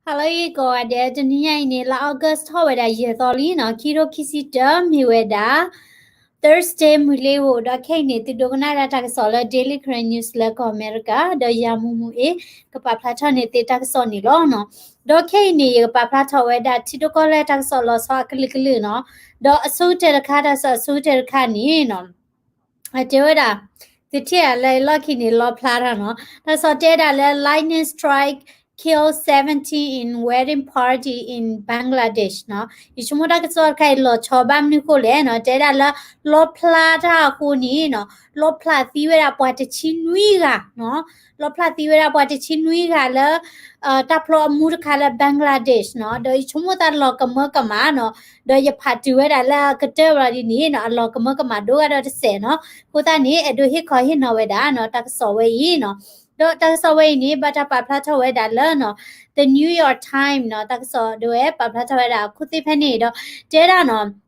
ဟါလၢအဂ့ၤကိးဂၤဒဲး, တနံၤညါအံၤန့ၣ် လါ August ထီၣ်ဝဲဒၣ်ယဲၢ်သီလံနီၤ, ခံထိခံဆံတၢ မ့ၢ်ဝဲဒၣ် Thursday မုၢ်လ့ၤဧိၤ, ဒီးခဲအံၤန့ၣ် သုဒိကနၣ်ဒၣ်တၢ်ကစီၣ်လၢ Daily Karen News လၢကီၢ်အမဲရကၤ, ဒီးယၤမူမူအ့ၣ် ကပာ်ဖျါထီၣ်န့ၢ်သုတၢ်ကစီၣ်န့ၣ်လီၤနီၤ. ဒီးခဲအံၤန့ၣ် ယကပာ်ဖျါထီၣ်ဝဲဒၣ် ထံဒိၣ်ကီၢ်လဲၢ်တၢ်ကစီၣ်လီၤဆီအကလုာ်ကလုာ်နီၤ, ဒီးအဆိကတၢၢ်တခါ, တၢ်ကစီၣ်အဆိကတၢၢ်တခါန့ၣ်နီၤ တဲဝဲဒၣ်, သုထံၣ်ဧါလၢလီၢ်ခံန့ၣ် လီဖျါတၢ်နီၤ, တၢ်ကစီၣ်တဲဒၣ်လၢ lightning strike kill seventeen in wedding party in Bangladesh နီၤ. ယဆိကမိၣ်တၢ်ကစီၣ်တခါအံၤလီၤဆီဘၣ်မနုၤဃိလဲၣ်နီၤ, တဲဒၣ်လၢ လီဖျါတၢ်အဃိန့ၣ်နီၤ, လီဖျါသံဝဲဒၣ်ပှၤတဆံနွံဂၤနီၤ, လီဖျါသံဝဲဒၣ်ပှၤတဆံနွံဂၤလၢ တၢ်ဖျီအမူတခါလၢ Bangladesh နီၤ, ဒီးယဆိကမိၣ်သးလီၤကမၢကမၣ်နီၤ, ဒီးယဖးတုၤဝဲဒၣ်လၢအကတၢၢ်ဘျီဒ်န့ၣ်နီၤ, အလီၤကမၢကမၣ်ဒိၣ်ဂၤဒီးတစဲးနီၤ, အဃိသတးန့ၣ် အဲၣ်ဒိးဟ့ၣ်ခီဟ့ၣ်နီၤဝဲဒၣ်နီၤ, တၢ်ကစီၣ်ဝဲအံၤနီၤ, ဒီးတၢ်ကစီၣ်ဝဲအံၤန့ၣ် ဘၣ်တၢ်ပာ်ဖျါထီၣ်ဝဲဒၣ်လၢနီၤ, The New York Times နီၤ, တၢ်ကစီၣ်ဒၣ်ဝဲပာ်ဖျါထီၣ်ဝဲဒၣ်အခိၣ်သ့ၣ်ဖဲန့ၣ်ဒီး တဲဒၣ်နီၤ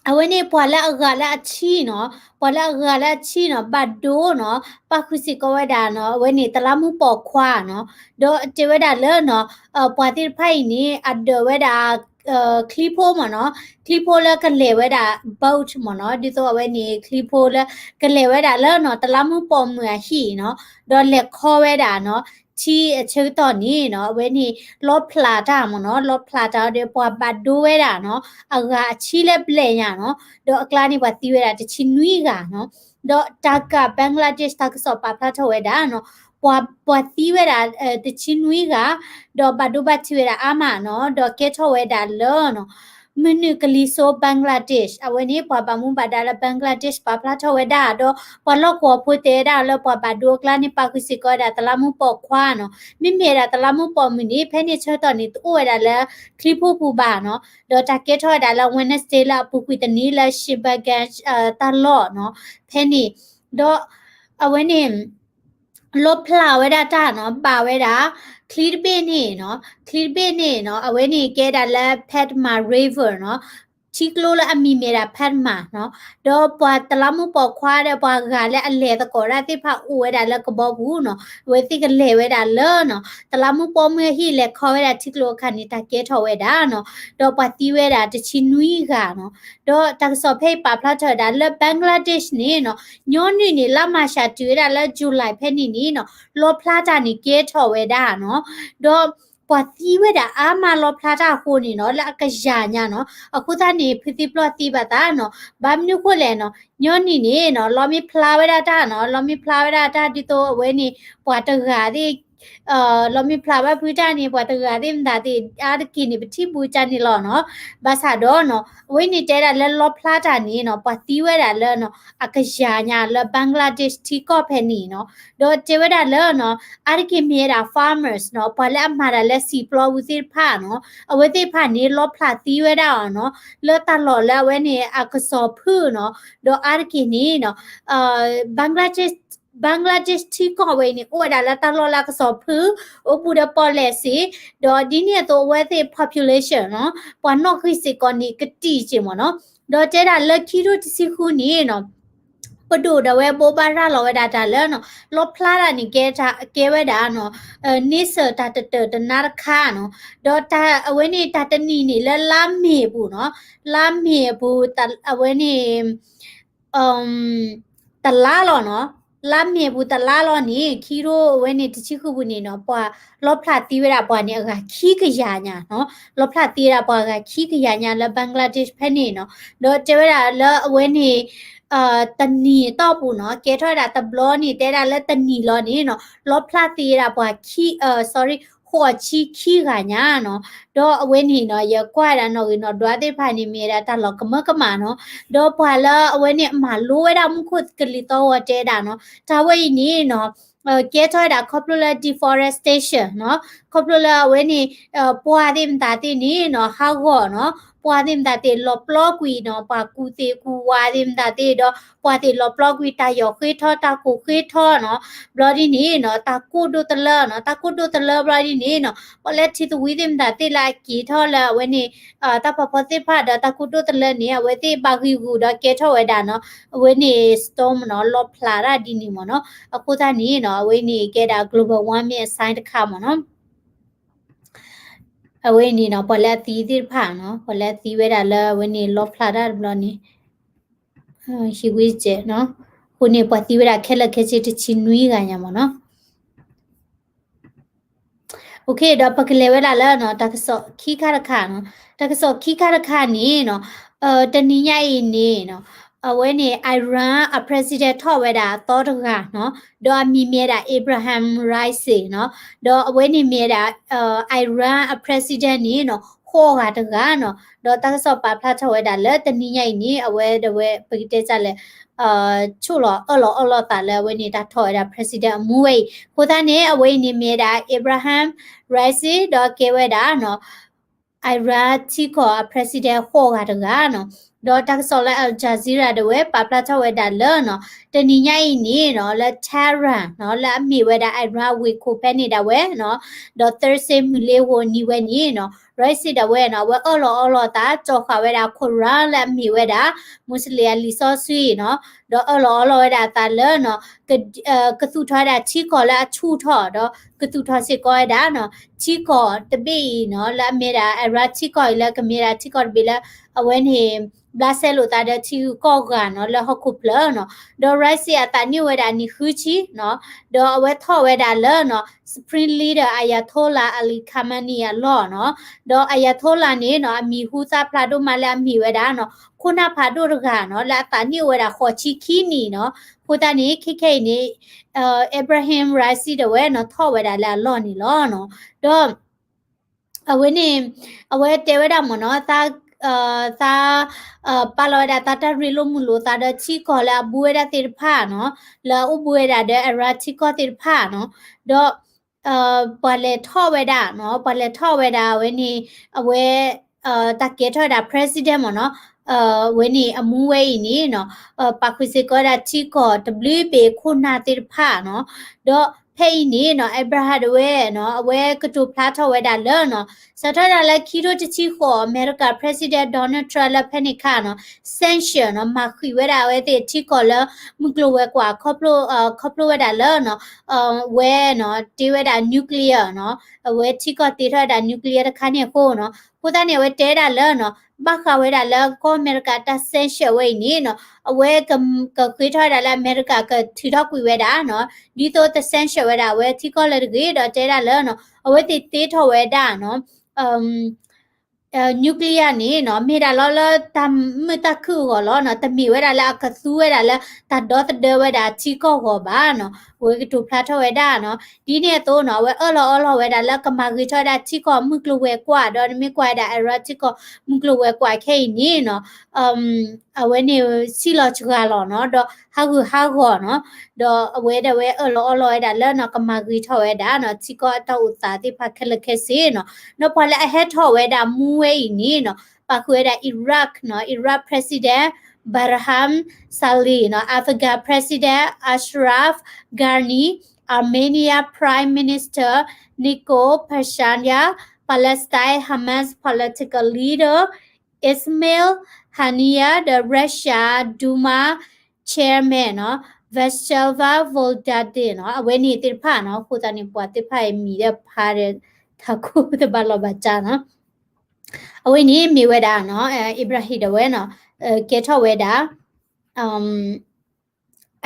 အဝဲန့ၣ်ပှၤလၢအဂၤလၢအဆံနီၤ, ပှၤလၢအဂၤလၢအဆံနီၤ, ဘၣ်ဒိနီၤ, ပၣ်ဃုာ်စ့ၢ်ကီးဝဲဒၣ်နီၤ, အဝဲန့ၣ်တလးမူပီၣ်ခွါနီၤ, ဒီးတဲဝဲဒၣ်လၢနီၤ, ပှၤသ့ၣ်တဖၣ်အံၤန့ၣ် အဒၢးဝဲဒၣ် ချံဖိမ့ၢ်နီၤ, ချံဖိလၢကလဲၤဝဲဒၣ် boat မ့ၢ်နီၤ, ဒ်သိးအဝဲန့ၣ် ချံဖိလၢကလဲၤဝဲဒၣ်လၢနီၤ, တလးမူပီၣ်မုၢ်အဟံၣ်နီၤ, ဒီးလဲၤခီဝဲဒၣ်နီၤ, ထံအဆၢကတီၢ်န့ၣ်နီၤ, အဝဲန့ၣ် လီဖျးတၢ်မ့ၢ်နီၤ, လီဖျးတၢ်ဒီးပှၤဘၣ်ဒိဝဲဒၣ်နီၤ, အဂၤအဆံလၢဘျဲၣ်ညါနီၤ, ဒီးအကျါန့ၣ်ပှၤသံဝဲဒၣ်တဆံနွံဂၤနီၤ, ဒီးတၢ်က Bangladesh တၢ်ကစီၣ်ပာ်ဖျါထီၣ်ဝဲဒၣ်နီၤ, ပှၤ ပှၤသံဝဲဒၣ် တဆံနွံဂၤ, ဒီးဘၣ်ဒိဘၣ်ထံးဝဲဒၣ်အါမးနီၤ, ဒီးကဲထီၣ်ဝဲဒၣ်လၢနီၤ မနုၤကလံၤစိ Bangladesh အဝဲန့ၣ် ပှၤဘၣ်မူဘၣ်ဒါလၢ Bangladesh ပာ်ဖျါထီၣ်ဝဲဒၣ်, ဒီးပှၤလီၢ်ကဝီၤဖိတဲဝဲဒၣ်လၢပှၤဘၣ်ဒိအကျါန့ၣ် ပာ်ဃုာ်စ့ၢ်ကီးဝဲဒၣ်တလးမူပီၣ်ခွါနီၤ, မ့မ့ၢ်ဝဲဒၣ်တလးမူပီၣ်မုၢ်န့ၣ် ဖဲန့ၣ်ဆၢကတီၢ်န့ၣ် တအိၣ်ဝဲဒၣ်လၢချံဖိပူၤဘၣ်နီၤ, ဒီးတၢ်ကဲထီၣ်ဝဲဒၣ်လၢ Wednesday လၢအပူၤကွံာ်တနံၤလၢ Shimbagan တၢ်လီၢ်နီၤ, ဖဲန့ၣ်, ဒီးအဝဲန့ၣ် လီဖျးဝဲဒၣ်တၢ်နီၤ, ဘၣ်ဝဲဒၣ် ချံတဘ့ၣ်န့ၣ်နီၤ, ချံတဘ့ၣ်န့ၣ်နီၤ, အဝဲန့ၣ်ကဲဒၣ်လၢ Padma River နီၤ, ထံကျိလၢအမံၤမ့ၢ်ဒၣ် Padma နီၤ, ဒီးပှၤတလးမူပီၣ်ခွါဒီးပှၤဂၤလၢအလဲၤသကိးတၢ်သ့ၣ်တဖၣ်အိၣ်ဝဲဒၣ်လၢကဘီပူၤနီၤ, အဝဲသ့ၣ်ကလဲၤဝဲဒၣ်လၢနီၤ, တလးမူပီၣ်မုၢ်အဟံၣ်လဲၤခီဝဲဒၣ်ထံကျိအခါန့ၣ် တၢ်ကဲထီၣ်ဝဲဒၣ်နီၤ, ဒီးပှၤသံဝဲဒၣ်တဆံနွံဂၤနီၤ, ဒီးတၢ်ကစီၣ်ဖဲအံၤပာ်ဖျါထီၣ်ဝဲဒၣ်လၢ Bangladesh န့ၣ်နီၤ, ညီနုၢ်န့ၣ် လါမၤရှးတုၤဝဲဒၣ်လၢ July ဖဲန့ၣ်န့ၣ်နီၤ, လီဖျါတၢ်န့ၣ်ကဲထီၣ်ဝဲဒၣ်နီၤ, ဒီးပှၤသံဝဲဒၣ်အါမးလီဖျါတၢ်အဃိန့ၣ်နီၤ, လၢအကယၤညါနီၤ, အဃိသတးန့ၣ် ဖုသံပျီၢ်သံဘၣ်သးနီၤ, ဘၣ်မနုၤဃိလဲၣ်နီၤ, ညီနုၢ်န့ၣ်နီၤ, လီမ့ၢ်ဖျါဝဲဒၣ်တၢ်နီၤ, လီမ့ၢ်ဖျါဝဲဒၣ်တၢ်ဒ်သိးအဝဲန့ၣ် ပှၤတဂၤသ့ၣ် လီမ့ၢ်ဖျါဘၣ်ဖုတၢ်န့ၣ် ပှၤတဂၤသ့ၣ်မတၤသ့ၣ် အါတက့ၢ်န့ၣ် ပထံၣ်ဘူးကန့ၣ်လီၤနီၤ, ဘၣ်ဆၣ်ဒီးနီၤ, အဝဲန့ၣ်တဲဒၣ်လၢလီဖျါတၢ်န့ၣ်နီၤ, ပှၤသံဝဲဒၣ်လၢနီၤ, အကယၤညါလၢ Bangladesh ထံကီၢ်ဖဲန့ၣ်နီၤ, ဒီးတဲဝဲဒၣ်လၢနီၤ, အါတက့ၢ်မ့ၢ်ဝဲဒၣ် farmers နီၤ, ပှၤလၢအမၤတၢ်လၢစံာ်ပျီပူၤသ့ၣ်တဖၣ်နီၤ, အဝဲသ့ၣ်တဖၣ်န့ၣ် လီဖျါသံဝဲဒၣ်အီၤနီၤ, လၢတၢ်လီၢ်လၢအဝဲန့ၣ် အကစီၤဖုၣ်နီၤ, ဒီးအါတက့ၢ်န့ၣ်နီၤ, Bangladesh Bangladesh ထံကီၢ်ဝဲအံၤန့ၣ် အိၣ်ဝဲဒၣ်လၢတၢ်လီၢ်လၢအကစီၤဖုၣ်, အိၣ်ဘူးဒီးပီၣ်လဲၣ်စ့ၢ်, ဒီးဒ်န့ၣ်အသိးအဝဲသ့ၣ် population နီၤ, ပှၤနီၣ်ဂံၢ်စ့ၢ်ကီးန့ၣ် ကတံၢ်စ့ၢ်မ့ၢ်နီၤ, ဒီးတဲဒၣ်လၢခံထိတဆံဃုန့ၣ်နီၤ, ပဒိၣ်ဒီးဝဲဘိးဘၣ်ရၤလီၤဝဲဒၣ်တၢ်လၢနီၤ, လီဖျါတၢ်န့ၣ်ကဲတၢ်ကဲဝဲဒၣ်နီၤ, န့ဆၢၣ်တၢ်တတၢၢ်တနါတခါနီၤ, ဒီးတၢ်အဝဲန့ၣ်တၢ်တနံၤန့ၣ်လၢလါမ့ၤအပူၤနီၤ, လါမ့ၤအပူၤ အဝဲန့ၣ် တလါလီၤနီၤ, လါမ့ၤပူၤတလါလီၤန့ၣ် ခံထိအဝဲန့ၣ်တဆံဃုပူၤန့ၣ်နီၤ, ပှၤလီဖျါသံဝဲဒၣ်ပှၤန့ၣ်အဂၤခံကယၤညါနီၤ, လီဖျါသံဝဲဒၣ်ပှၤအဂၤခံကယၤညါလၢ Bangladesh ဖဲန့ၣ်နီၤ, ဒီးတဲဝဲဒၣ်လၢအဝဲန့ၣ် တနံၤအတီၢ်ပူၤနီၤ, ကဲထီၣ်ဝဲဒၣ်တဘျီန့ၣ် တဲဒၣ်လၢတနံၤလီၤန့ၣ်နီၤ, လီဖျါသံဝဲဒၣ်ပှၤခံ sorry ဃိးဆံခံဂၤညါနီၤ, ဒီးအဝဲန့ၣ်နီၤ ယကွၢ်ဝဲဒၣ်နီၣ်ဂံၢ်နီၣ်ဒွးသ့ၣ်တဖၣ်န့ၣ် မ့ၢ်ဝဲဒၣ်တၢ်လီၤကမၢကမၣ်နီၤ, ဒီးပှၤလၢအဝဲန့ၣ်အမၤလိဝဲဒၣ်မူခိၣ်ကလံၤသီဂီၤတဲဒၣ်နီၤ, တၢ်ဝဲအံၤန့ၣ်နီၤ ကဲထီၣ်ဝဲဒၣ်ခီဖျိလၢ deforestation နီၤ, ခီဖျိလၢအဝဲန့ၣ် ပှၤသ့ၣ်မတၤသ့ၣ်န့ၣ်နီၤ ဟးဂီၤနီၤ, ပှၤသ့ၣ်မတၤသ့ၣ်လီၤပျီကွံာ်နီၤ ပှၤကူၣ်သ့ၣ်ကူၣ်ဝါသ့ၣ်မတၤသ့ၣ်ဒီး ပှၤသ့ၣ်လီၤပျီကွံာ်တၢ်ယီၣ်ဃ့ထီ တၢ်ကိၢ်ဃ့ထီနီၤ, ဘျီဒ်န့ၣ်နီၤ တၢ်ကိၢ်ဒိၣ်တလၢနီၤ, တၢ်ကိၢ်ဒိၣ်တလၢဘျီဒ်န့ၣ်နီၤ ပှၤလၢထံသဝံသ့ၣ်မတၤသ့ၣ်လၢအက့ၤထီၣ်လၢအဝဲန့ၣ် တၢ်ဖးဖီသ့ၣ်တဖၣ်ဒီးတၢ်ကိၢ်ဒိၣ်တလၢန့ၣ် အဝဲသ့ၣ်ဘၣ်ဂံာ်ဂူာ်ဒီးကဲထီၣ်ဝဲဒၣ်နီၤ, အဝဲန့ၣ် storm နီၤ လီဖျးတၢ်ဒ်န့ၣ်မ့ၢ်နီၤ, အဃိသတးန့ၣ်နီၤ အဝဲန့ၣ်ကဲဒၣ် global warming အ sign တခါမ့ၢ်နီၤ. အဝဲအံၤန့ၣ်နီၤ ပှၤလၢအသံသ့ၣ်တဖၣ်နီၤ ပှၤလၢအသံဝဲဒၣ်လၢအဝဲန့ၣ် လီဖျါတၢ်တဘျီန့ၣ် ဟံးဝံၣ်စဲးနီၤ အဃိန့ၣ် ပှၤသံဝဲဒၣ်ခဲလၢာ်ခဲဆ့တဆံနွံဂၤညါမ့ၢ်နီၤ. ဒီးပကလဲၤဝဲဒၣ်လၢ တၢ်ကစီၣ်ခံခါတခါနီၤ, တၢ်ကစီၣ်ခံခါတခါန့ၣ်နီၤ တနံၤညါအံၤန့ၣ်နီၤ အဝဲန့ၣ် Iran အ president ထီၣ်ဝဲဒၣ်အသီတဂၤနီၤ, ဒီးအမံၤမ့ၢ်ဝဲဒၣ် Ebrahim Raisi နီၤ, ဒီးအဝဲန့ၣ်မ့ၢ်ဝဲဒၣ် Iran အ president န့ၣ်နီၤ ဃိးဂၤတဂၤနီၤ, ဒီးတၢ်ကစီၣ်ပာ်ဖျါထီၣ်ဝဲဒၣ်လၢတနံၤညါအံၤန့ၣ် အဝဲဒၣ်ဝဲပကတဲတၢ်လဲၣ် ဆိၣ်လီၤအၢၣ်လီၤအီလီၤသးလၢအဝဲန့ၣ် တၢ်ထီၣ်ဝဲဒၣ် president အမူဝဲအံၤ, အဃိသတးန့ၣ် အဝဲအံၤန့ၣ်မ့ၢ်ဝဲဒၣ် Ebrahim Raisi ဒီးကဲဝဲဒၣ်နီၤ Iran ထံကီၢ်အ president ဃိးဂၤတဂၤနီၤ, ဒီးတၢ်ကစီၣ်လၢ Al Jazeera ဒၣ်ဝဲပာ်ဖျါထီၣ်ဝဲဒၣ်လၢနီၤ တနံၤညါအံၤန့ၣ်နီၤ လၢ Tehran နီၤ လၢအမ့ၢ်ဝဲဒၣ် Iran ဝ့ၢ်ခိၣ်ဖဲန့ၣ်ဒၣ်ဝဲနီၤ, ဒီး Thursday မုၢ်လ့ၤဂီၤနံၤဝဲန့ၣ်နီၤ Raisi ဒၣ်ဝဲနီၤ အဝဲအၢၣ်လီၤအီလီၤသး ကၠီၤဃာ်ဝဲဒၣ် Quran လၢအမ့ၢ်ဝဲဒၣ် Muslim အလံာ်စီဆှံနီၤ, ဒီးအၢၣ်လီၤအီလီၤဝဲဒၣ်အသးလၢနီၤ ကသူၣ်ထီၣ်ဝဲဒၣ်ထံကီၢ်လၢအဆူၣ်ထီၣ် ဒီးကသူၣ်ထီၣ်စ့ၢ်ကီးဝဲဒၣ်နီၤ ထံကီၢ်တဘ့ၣ်အံၤနီၤ လၢအမ့ၢ်ဒၣ် Iran ထံကီၢ်အံၤလၢကမ့ၢ်ဒၣ်ထံကီၢ်တဘ့ၣ်လၢ အဝဲန့ၣ် ဘျးစဲလိာ်သးဒီးထံဂုၤကီၢ်ဂၤနီၤ လၢဟီၣ်ခိၣ်ဖျၢၣ်နီၤ, ဒီး Raisi အသးနံၣ်အိၣ်ဝဲဒၣ်နံၣ်ဃုဆံနီၤ, ဒီးအဝဲထီၣ်ဝဲဒၣ်လၢနီၤ Supreme Leader Ayatollah Ali Khamenei အလီၢ်နီၤ, ဒီး Ayatollah န့ၣ်နီၤ အမံၤဟူသၣ်ဖျါဒိၣ်မးလၢအမ့ၢ်ဝဲဒၣ်နီၤ ခိၣ်နၢ်ဖးဒိၣ်တဂၤနီၤ လၢအသးနံၣ်အိၣ်ဝဲဒၣ်ဃိးဆံခံနံၣ်နီၤ, အဃိသတးန့ၣ် ခဲခဲအံၤန့ၣ် Ebrahim Raisi ဒၣ်ဝဲနီၤ ထီၣ်ဝဲဒၣ်လၢအလီၢ်န့ၣ်လီၤနီၤ, ဒီး အဝဲန့ၣ် အဝဲတဲဝဲဒၣ်မ့ၢ်နီၤ သး သး ပာ်လီၤဝဲဒၣ်သးတၢ်ရ့လိာ်မုာ်လိာ်သးဒီးထံကီၢ်လၢအဘူးဝဲဒၣ်သ့ၣ်တဖၣ်နီၤ, လၢအအိၣ်ဘူးဝဲဒၣ်ဒီး Iran ထံကီၢ်သ့ၣ်တဖၣ်နီၤ, ဒီး ပှၤလဲၤထီၣ်ဝဲဒၣ်နီၤ ပှၤလဲၤထီၣ်ဝဲဒၣ်အဝဲန့ၣ် အဝဲ တၢ်ကဲထီၣ်ဝဲဒၣ် president မ့ၢ်နီၤ, အဝဲန့ၣ်အမူဝဲအံၤန့ၣ်နီၤ ပာ်ဃုာ်စ့ၢ်ကီးဝဲဒၣ်ထံကီၢ်တဘျုးဘ့ၣ်ခိၣ်နၢ်သ့ၣ်တဖၣ်နီၤ, ဒီးဖဲအံၤန့ၣ်နီၤ Abraham ဒၣ်ဝဲနီၤ အဝဲကတိၤဖျါထီၣ်ဝဲဒၣ်လၢနီၤ စးထီၣ်ဒၣ်လၢခံထိတဆံဃိး အမဲရကၤ president Donald Trump လၢဖဲန့ၣ်ခါနီၤ sanction နီၤ မၤဃံးဝဲဒၣ်အဝဲသ့ၣ်ထံကီၢ်လၢ မုၢ်ကျိၤဝဲၤကွာ် ခီဖျိ ခီဖျိဝဲဒၣ်လၢနီၤ အဝဲနီၤ တ့ဝဲဒၣ် nuclear နီၤ အဝဲထံကီၢ်တ့ထီၣ်ဝဲဒၣ် nuclear တခါန့ၣ်အဃိနီၤ အဃိသတးန့ၣ် အဝဲတဲဒၣ်လၢနီၤ ဘၣ်ဃးဝဲဒၣ်လၢကီၢ်အမဲရကၤတၢ် sanction ဝဲအံၤန့ၣ်နီၤ အဝဲက ကဃ့ထီၣ်ဝဲဒၣ်လၢအမဲရကၤကထုးထီၣ်ကွံာ်ဝဲဒၣ်နီၤ ဒ်သိးတ sanction ဝဲဒၣ်အဝဲထံကီၢ်လၢတဂ့ၤ ဒီးတဲဒၣ်လၢနီၤ အဝဲသ့ၣ်တ့ထီၣ်ဝဲဒၣ်နီၤ nuclear န့ၣ်နီၤ မ့ၢ်ဒၣ်လီၤလၢတၢ်မုာ်တၢ်ခုၣ်အဂီၢ်လီၤနီၤ တမ့ၢ်ဝဲဒၣ်လၢအကသူဝဲဒၣ်လၢတၢ်ဒီသဒၢဝဲဒၣ်ထံကီၢ်အဂီၢ်ဘၣ်နီၤ အဝဲကတိၤဖျါထီၣ်ဝဲဒၣ်နီၤ ဒ်န့ၣ်အသိးနီၤ အဝဲအၢၣ်လီၤအီလီၤဝဲဒၣ်လၢကမၤဂ့ၤထီၣ်ဝဲဒၣ်ထံကီၢ်မုၢ်ကျိၤဝဲၤကွာ် ဒီးနမ့ၢ်ကွၢ်ဝဲဒၣ် Iran ထံကီၢ်မုၢ်ကျိၤဝဲၤကွာ်ခဲအံၤန့ၣ်နီၤ အဝဲန့ၣ် ဆံးလီၤစှၤလီၤနီၤ ဒီးဟးဂူာ်ဟးဂီၤနီၤ ဒီးအဝဲဒၣ်ဝဲအၢၣ်လီၤအီလီၤဝဲဒၣ်လၢနီၤ ကမၤဂ့ၤထီၣ်ဝဲဒၣ်နီၤ ထံကီၢ်အတၢ်အိၣ်သးသ့ၣ်တဖၣ်ခဲလၢာ်ခဲဆ့နီၤ ဒီးပှၤလၢအဟဲထီၣ်ဝဲဒၣ်မူဝဲအံၤန့ၣ်နီၤ ပာ်ဃုာ်ဝဲဒၣ် Iraq နီၤ Iraq president Barham Salih နီၤ Afghan president Ashraf Ghani, Armenia Prime Minister Nikol Pashinyan, Palestine Hamas political leader Ismail Haniyeh ဒီး Russia Duma chairman နီၤ Vyacheslav Volodin နီၤ အဝဲန့ၣ်သ့ၣ်တဖၣ်နီၤ အဃိသတးန့ၣ် ပှၤသ့ၣ်တဖၣ်အံၤမံၤဒီးဖးဒီး ထးခိၣ်တဘၣ်လီၤဘၣ်ကၢ်နီၤ အဝဲန့ၣ်မ့ၢ်ဝဲဒၣ်နီၤ Ebrahim ဒၣ်ဝဲနီၤ ကဲထီၣ်ဝဲဒၣ်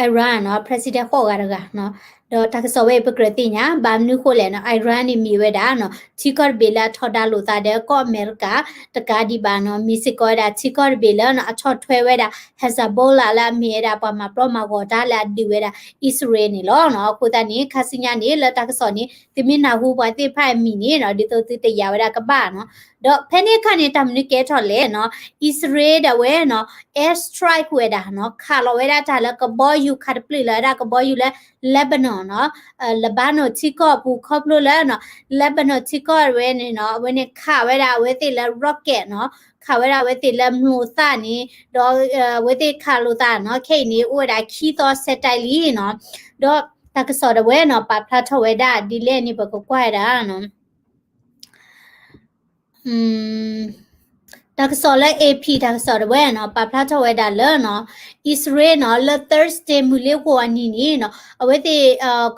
Iran နီၤ president ဃိးဂၤတဂၤနီၤ ဒီးတၢ်ကစီၣ်ဝဲအံၤပကြၢးသ့ၣ်ညါ ဘၣ်မနုၤဃိလဲၣ်နီၤ Iran န့ၣ်မ့ၢ်ဝဲဒၣ်နီၤ ထံကီၢ်တဘ့ၣ်လၢအထီဒါလိာ်သးဒီးကီၢ်အမဲရကၤ တကးဒံးဘၣ်နီၤ မ့ၢ်စ့ၢ်ကီးဝဲဒၣ်ထံကီၢ်တဘ့ၣ်လၢနီၤ အဆီၣ်ထွဲဝဲဒၣ် Hezbollah လၢအမ့ၢ်ဝဲဒၣ်ပှၤမၤပျီမၤဂီၤတၢ်လၢအဒုးဝဲဒၣ် အံၣ်စရ့လးန့ၣ်လီၤနီၤ အဃိသတးန့ၣ် ခါဆူညါန့ၣ် လၢတၢ်ကစီၣ်န့ၣ် သုမ့ၢ်နၢ်ဟူပှၤသ့ၣ်တဖၣ်အမံၤန့ၣ်နီၤ ဒ်သိးသုတယာ်ဝဲဒၣ်ကဘၣ်နီၤ ဒီးဖဲန့ၣ်အခါန့ၣ် တၢ်မနုၤကဲထီၣ်လဲၣ်နီၤ အံၣ်စရ့လးဒၣ်ဝဲနီၤ air strike ဝဲဒၣ်နီၤ ခးလီၤဝဲဒၣ်တၢ်လၢကဘီယူၤ ခးတပျုာ်လီၤဝဲဒၣ်ကဘီယူၤလၢ Lebanon နီၤ Lebanon ထံကီၢ်အပူၤခီဖျိလၢနီၤ Lebanon ထံကီၢ်ဝဲန့ၣ်နီၤ အဝဲန့ၣ်ခးဝဲဒၣ်အဝဲသ့ၣ်လၢ rocket နီၤ ခးဝဲဒၣ်အဝဲသ့ၣ်လၢမျိာ်သၣ်န့ၣ် ဒီးအဝဲသ့ၣ်ခးလိာ်သးနီၤ ခဲအံၤန့ၣ် အိၣ်ဝဲဒၣ်ခံသီစဲးတၢ်လံနီၤ ဒီးတၢ်ကစီၣ်ဒၣ်ဝဲနီၤ ပာ်ဖျါထီၣ်ဝဲဒၣ်ဒ်လဲၣ်န့ၣ် ပကကွၢ်ဝဲဒၣ်နီၤ တၢ်ကစီၣ်လၢ A P တၢ်ကစီၣ်တဝဲနီၤ ပာ်ဖျါထီၣ်ဝဲဒၣ်လၢနီၤ အံၣ်စရ့လ်နီၤ လၢ Thursday မုၢ်လ့ၤဂီၤအနံၤန့ၣ်နီၤ အဝဲသ့ၣ်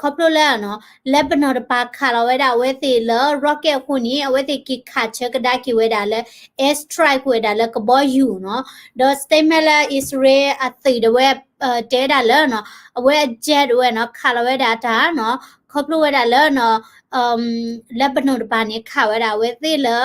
ခီဖျိလၢနီၤ Lebanon တပၤခးလီၤဝဲဒၣ်အဝဲသ့ၣ်လၢ rocket အဃိန့ၣ် အဝဲသ့ၣ်က့ၤခးဆၢကဒါက့ၤဝဲဒၣ်လၢ air strike ဝဲဒၣ်လၢကဘီယူၤနီၤ ဒီး statement လၢအံၣ်စရ့လ်အသုးတဝဲ တဲဝဲဒၣ်လၢနီၤ အဝဲအ jet ဝဲနီၤ ခးလီၤဝဲဒၣ်တၢ်နီၤ ခီဖျိဝဲဒၣ်လၢနီၤ Lebanon တပၤန့ၣ် ခးဝဲဒၣ်အဝဲသ့ၣ်လၢ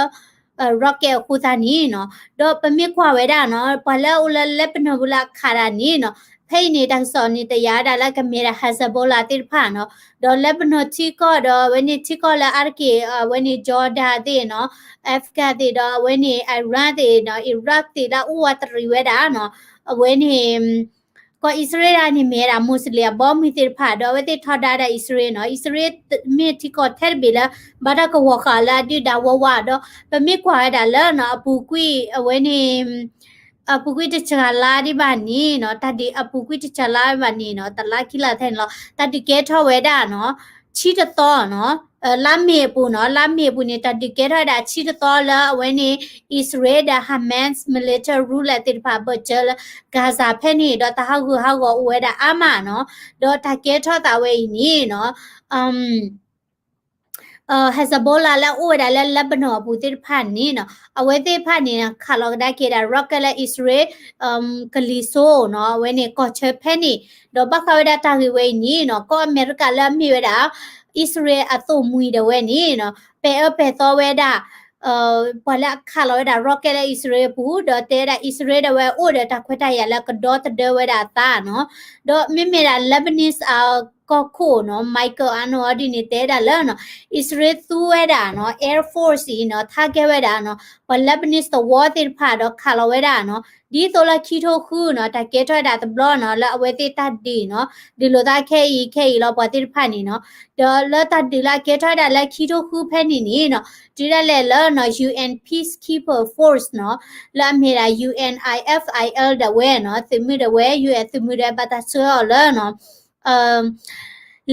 rocket အဃိသတးန့ၣ်နီၤ ဒီးပမ့ၢ်ကွၢ်ဝဲဒၣ်နီၤ ပှၤလၢအအိၣ်လၢ Lebanon ပူၤလၢအခးတၢ်န့ၣ်နီၤ ဖဲအံၤန့ၣ် တၢ်ကစီၣ်န့ၣ် တယာ်ဝဲဒၣ်လၢကမ့ၢ်ဒၣ် Hezbollah သ့ၣ်တဖၣ်နီၤ ဒီး Lebanon ထံကီၢ်ဒီးအဝဲန့ၣ်ထံကီၢ်လၢအါတက့ၢ် အဝဲန့ၣ် Jordan သ့ၣ်နီၤ Africa သ့ၣ်ဒီးအဝဲန့ၣ် Iran သ့ၣ်နီၤ Iraq သ့ၣ်လၢအအိၣ်ဝးတရံးဝဲဒၣ်နီၤ အဝဲန့ၣ် ကီၢ်အံၣ်စရ့လးန့ၣ်မ့ၢ်ဝဲဒၣ် Muslim အဘီမုၢ်သ့ၣ်တဖၣ် ဒီးအဝဲသ့ၣ်ထီဒါဒၣ်အံၣ်စရ့လးနီၤ အံၣ်စရ့လးမ့ၢ်ထံကီၢ်ထဲတဘ့ၣ်လၢ ဘၣ်တၢ်ကဝီၤဃာ်လၢအဒုၣ်ဒါဝးဝးဒီး ပမ့ၢ်ကွၢ်ဝဲဒၣ်လၢနီၤ အပူၤကွံာ်အဝဲန့ၣ် အပူၤကွံာ်တစှၤလါဒံးဘၣ်န့ၣ်နီၤ တၢ်ဒုးအပူၤကွံာ်တစှၤလါဘၣ်န့ၣ်နီၤ တလါခံလါထဲန့ၣ်လီၤ တၢ်ဒုးကဲထီၣ်ဝဲဒၣ်နီၤ ဆံတသီနီၤ လါမ့ၤအပူၤနီၤ လါမ့ၤအပူၤန့ၣ် တၢ်ဒုးကဲထီၣ်ဝဲဒၣ်ဆံတသီလၢအဝဲန့ၣ် အံၣ်စရ့လးဒီး Hamas military ruler သ့ၣ်တဖၣ်ဘၢၣ်စၢၤလၢ Gaza ဖဲန့ၣ် ဒီးတၢ်ဟးဂူာ်ဟးဂီၤအိၣ်ဝဲဒၣ်အါမးနီၤ ဒီးတၢ်ကဲထီၣ်သးဝဲအံၤန့ၣ်နီၤ Hezbollah လၢအအိၣ်ဝဲဒၣ်လၢ Lebanon အပူၤသ့ၣ်တဖၣ်န့ၣ်နီၤ အဝဲသ့ၣ်တဖၣ်န့ၣ် ခးလီၤကဒါက့ၤဒၣ် rocket လၢအံၣ်စရ့လး ကလံၤစိနီၤ အဝဲန့ၣ်ကီၢ်ဆၢဖဲန့ၣ် ဒီးဘၣ်ဃးဝဲဒၣ်တၢ်ဂ့ၢ်ဝဲအံၤန့ၣ်နီၤ ကီၢ်အမဲရကၤလၢအမ့ၢ်ဝဲဒၣ် အံၣ်စရ့လးအသိၣ်မှံၤဒၣ်ဝဲန့ၣ်နီၤ ပဲာ်အၢပဲာ်သီဝဲဒၣ် ပှၤလၢအခးလီၤဝဲဒၣ် rocket လၢအံၣ်စရ့လးအပူၤ ဒီးတဲဝဲဒၣ်အံၣ်စရ့လးဒၣ်ဝဲအိၣ်ဒီးတၢ်ခွဲးတၢ်ယာ်လၢကဒီသဒၢဝဲဒၣ်အသးနီၤ ဒီးမ့မ့ၢ်ဒၣ် Lebanese အကီၢ်ခိၣ်နီၤ Michael Anou အီၤဒ်န့ၣ် တဲဒၣ်လၢနီၤ အံၣ်စရ့လးသူဝဲဒၣ်နီၤ Air Force အံၤနီၤ target ဝဲဒၣ်နီၤ ပှၤ Lebanese သဝီသ့ၣ်တဖၣ်ဒီးခးလီၤဝဲဒၣ်နီၤ ဒ်သိးလၢခံထိဃုနီၤ တၢ်ကဲထီၣ်ဝဲဒၣ်တဘျီနီၤ လၢအဝဲသ့ၣ်တၢ်ဒုးနီၤ ဒုးလိာ်သးခဲအံၤခဲအံၤလီၤ ပှၤသ့ၣ်တဖၣ်န့ၣ်နီၤ ဒီးလၢတၢ်ဒုးလၢအကဲထီၣ်ဝဲဒၣ်လၢခံထိဃုဖဲန့ၣ်န့ၣ်နီၤ တုၤဒၣ်လဲာ်လၢနီၤ U N Peacekeeper Force နီၤ လၢအမ့ၢ်ဒၣ် U N I F I L ဒၣ်ဝဲနီၤ သုးမုၢ်ဒၣ်ဝဲ U N သုးမုၢ်ဒၣ်ဝဲ ဘၣ်တၢ်ဆှၢအီၤလၢနီၤ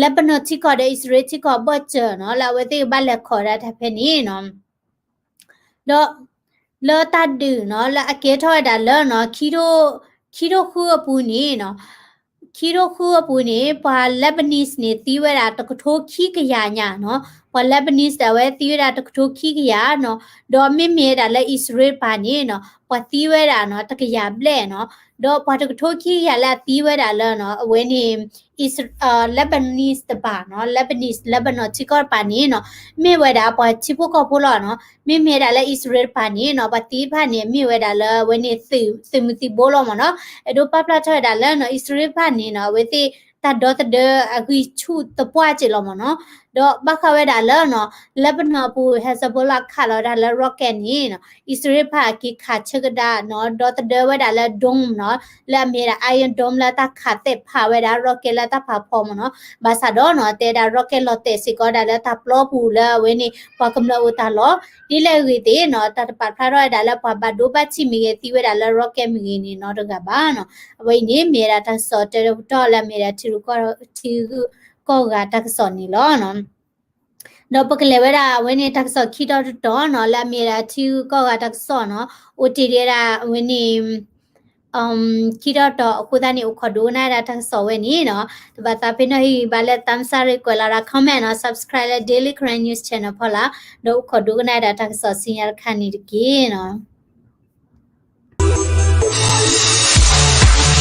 Lebanon ထံကီၢ်ဒီးအံၣ်စရ့လးထံကီၢ်ဘၢၣ်စၢၤနီၤ လၢအဝဲသ့ၣ်ကဘၣ်လဲၤခီၣ်ဒၣ်တၢ်ဖဲန့ၣ်နီၤ ဒီး လၢတၢ်ဒုးနီၤ လၢအကဲထီၣ်ဝဲဒၣ်လၢနီၤ ခံထိ ခံထိဃုအပူၤန့ၣ်နီၤ ခံထိဃုအပူၤန့ၣ် ပှၤ Lebanese န့ၣ် သံဝဲဒၣ်တကထိခံကယၤညါနီၤ ပှၤ Lebanese ဒၣ်ဝဲသံဝဲဒၣ်တကထိခံကယၤနီၤ ဒီးမ့မ့ၢ်ဝဲဒၣ်လၢအံၣ်စရ့လးတပၤန့ၣ်နီၤ ပှၤသံဝဲဒၣ်နီၤ တကယၤဘျဲၣ်နီၤ ဒီးပှၤတကထိခံကယၤလၢအသံဝဲဒၣ်လၢနီၤ အဝဲန့ၣ် အံၣ်စရ့လး Lebanese တပၤနီၤ Lebanese Lebanon ထံကီၢ်တပၤန့ၣ်နီၤ မ့ၢ်ဝဲဒၣ်ပှၤထံဖိကီၢ်ဖိလီၤနီၤ မ့မ့ၢ်ဝဲဒၣ်လၢအံၣ်စရ့လးတပၤန့ၣ်နီၤ ပှၤသံတဖၣ်န့ၣ် မ့ၢ်ဝဲဒၣ်လၢအဝဲန့ၣ် သုးမုၢ်သံၣ်ဘိလီၤမ့ၢ်နီၤ အဲၣ်ဒိးပာ်ဖျါထီၣ်ဝဲဒၣ်လၢနီၤ အံၣ်စရ့လးတဖၣ်န့ၣ်နီၤ အဝဲသ့ၣ်တၢ်ဒီသဒၢအဂံၢ်ဆူၣ်သပှၢ်က့ၤလီၤမ့ၢ်နီၤ ဒီးဘၣ်ဃးဝဲဒၣ်လၢနီၤ Lebanon အပူၤ Hezbollah ခးလီၤဝဲဒၣ်လၢ rocket န့ၣ်နီၤ အံၣ်စရ့လးတဖၣ်က့ၤခးဆၢကဒါနီၤ ဒီသဒၢဝဲဒၣ်လၢ dome နီၤ လၢအမ့ၢ်ဒၣ် Iron Dome လၢတၢ်ခးသဲးဖးဝဲဒၣ် rocket လၢတၢ်ဖးဖီမ့ၢ်နီၤ ဘၣ်ဆၣ်ဒီးနီၤ တဲဒၣ် rocket လီၤတဲာ်စ့ၢ်ကီးဒၣ်လၢတၢ်ပျီပူၤလၢအဝဲန့ၣ် ပှၤကမျၢၢ်အိၣ်တၢ်လီၢ် ဒ်လဲၣ်အဂ့ၢ်သ့ၣ်နီၤ တၢ်တပာ်ဖျါထီၣ်ဝဲဒၣ်လၢပှၤဘၣ်ဒိဘၣ်ထံးမ့ၢ်ဂ့ၤ သံဝဲဒၣ်လၢ rocket မ့ၢ်ဂ့ၤန့ၣ် နီတဂၤဘၣ်နီၤ အဝဲအံၤန့ၣ် မ့ၢ်ဝဲဒၣ်တၢ်ကစီၣ်တဲကတီၢ်လၢအမ့ၢ်ဒၣ်ထံရူၢ်ကီၢ်ဂၤတၢ်ကစီၣ်န့ၣ်လီၤ. ဒီးပကလဲၤဝဲဒၣ်အဝဲန့ၣ်တၢ်ကစီၣ်ခံတီၤတတီၤနီၤ လၢအမ့ၢ်ဝဲဒၣ်ထံရူၢ်ကီၢ်ဂၤတၢ်ကစီၣ်နီၤ အိၣ်တ့ၢ်ဒံးဝဲဒၣ်အဝဲန့ၣ် ခံတီၤတတီၤအဃိသတးန့ၣ် အိၣ်ခိးဒိကနၣ်ဝဲဒၣ်တၢ်ကစီၣ်ဝဲန့ၣ်နီၤ တဘၣ်သးပ့ၤနီၣ်ဟ့ၣ်ဂံၢ်ဘါလၢ သးစၢ်ရ့ ကွဲးလီၤဒၣ် comment နီၤ subscribe လၢ Daily Karen News Channel ဖီလာ် ဒီးအိၣ်ခိးဒိကနၣ်ဝဲဒၣ်တၢ်ကစီၣ်ဆူညါတခါန့ၣ်တက့ၢ်နီၤ.